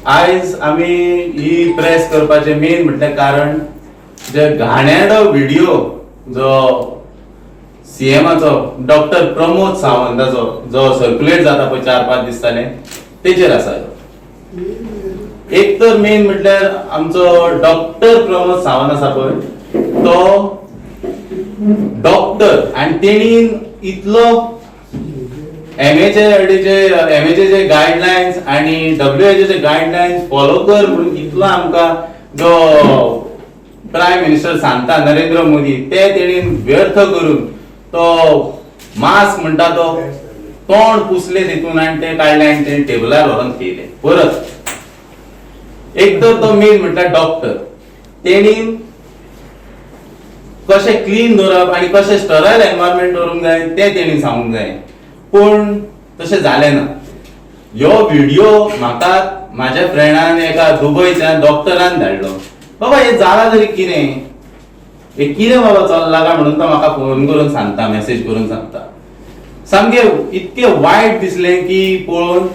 आयज आमी ही प्रेस करपाचें मेन म्हटल्यार कारण जे घाणेरडो व्हिडिओ जो सीएमाचो डॉक्टर प्रमोद सावंताचो जो सर्क्युलेट जाता पळय 4-5 दीस जाले तेचेर आसा. एक तर मेन म्हटल्यार आमचो डॉक्टर प्रमोद सावंत आसा पळय तो डॉक्टर आनी तेणी इतलो एमएचएचे गायडलायन्स आणि डब्ल्यूएचओचे गायडलायन्स फॉलो कर म्हणून इतलो आमकां जो प्रायम मिनिस्टर सांगता नरेंद्र मोदी ते तेणी व्यर्थ करून तो मास्क म्हणटा तो तोंड पुसले तितून आनी ते काडले आनी तेणी टेबलार व्हरोन थेयले परत. एक तर तो मेन म्हटल्यार डॉक्टर तेणी कशें क्लीन दवरप आनी कशें स्टरायल एनवायरमेंट दवरूंक जाय तें तेणी सांगूंक जाय, पूण तशें जालें ना. ह्यो व्हिडिओ म्हाका म्हाज्या फ्रेंडान एका दुबयच्यान डॉक्टरान धाडलो. बाबा हें जालां तरी कितें, हें कितें बाबा चल्लां काय म्हणून तो म्हाका फोन करून सांगता, मॅसेज करून सांगता. सामकें इतकें वायट दिसलें की पळोवन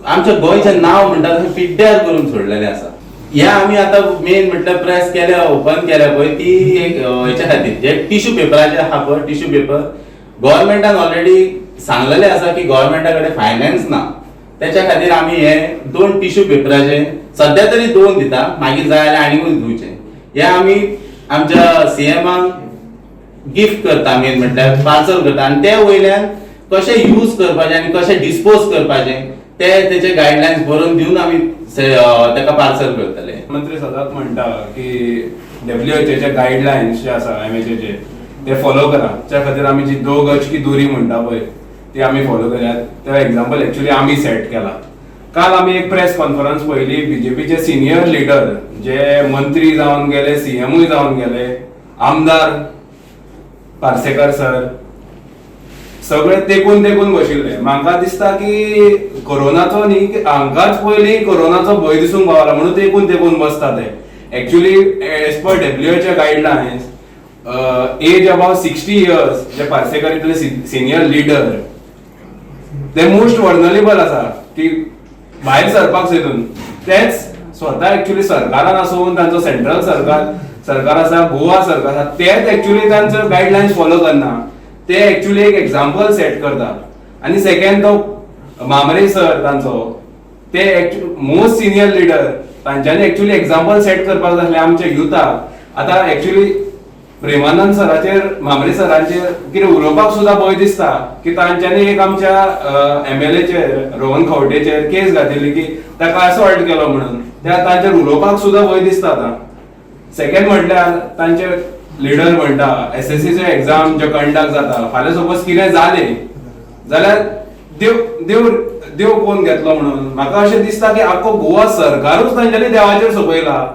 आमच्या गोंयचें नांव म्हणटा तशें पिड्ड्यार करून सोडलेलें आसा. हे आमी आतां मेन म्हटल्यार प्रेस केल्या, ओपन केल्या पळय ती एक हेच्या खातीर जे टिश्यू पेपराचे आहा पळय टिश्यू पेपर गव्हर्मेंटान ऑलरेडी सांगलेलें आसा की गव्हर्मेंटा कडेन फायनान्स ना, तेच्या खातीर आमी हे 2 टिश्यू पेपराचे सद्या तरी 2 दिता, मागीर जाय जाल्यार आनीकूय दिवचे. हे आमी आमच्या सीएमाक गिफ्ट करता, मेन म्हटल्यार पार्सल करता आनी ते वयल्यान कशें यूज करपाचें आनी कशें डिस्पोज करपाचें ते तेचे गायडलायन्स बरोवन दिवन आमी तेका पार्सल करतले. मंत्री सदांच म्हणटा की डब्ल्यूएचओचे गायडलायन्स जे आसा एमएचएचे ते फॉलो करा. त्या खातीर आमी जी 2 गज की दुरी म्हणटा पळय ती आमी फॉलो करया. ते एग्जाम्पल एक्चुअली आमी सेट केला. काल आमी एक प्रेस कॉन्फरन्स पळयली, बीजेपीचे सिनियर लिडर जे मंत्री जावन गेले, सीएमूय जावन गेले, आमदार पार्सेकर सर सगळे तेकून तेकून बशिल्ले. म्हाका दिसता की कोरोनाचो न्ही की हांकांच पयलीं कोरोनाचो भंय दिसूंक पावला म्हणून तेकून तेकून बसता ते. Actually as per WHO guidelines age above 60 years जे पार्सेकर इतले सिनियर लिडर ते मोस्ट वल्नरेबल आसा की भायर सरपाक सेदून. तेच स्वता एक्चुअली सरकारान आसून तांचो सेंट्रल सरकार सरकार आसा, गोवा सरकार आसा, तेच एक्चुअली तांचो गायडलायन्स फॉलो करना. ते एक्चुअली एक एग्जाम्पल सेट करता. आनी सेकंड तो मामरे सर तांचो ते मोस्ट सिनियर लिडर तांच्यांनी एक्चुअली एग्जाम्पल सेट करपाक जाय आसलें आमच्या युथाक. आतां एक्चुअली प्रेमानंद सराचेर, म्हांबरे सरांचेर कितें उलोवपाक सुद्दां भंय दिसता की तांच्यांनी एक आमच्या एमएलएचेर रोहन खंवटेचेर केस घातिल्ली की ताका असॉल्ट केलो म्हणून, त्या तांचेर उलोवपाक सुद्दां भंय दिसता. आतां सेकंड म्हटल्यार तांचे लिडर म्हणटा एसएससीचे एग्जाम जे कंडक्ट जाता, फाल्यां सपोज कितें जालें जाल्यार देव देव देव कोण घेतलो म्हणून. म्हाका अशें दिसता की आख्खो गोवा सरकारूच तांच्यांनी देवाचेर सोंपयला.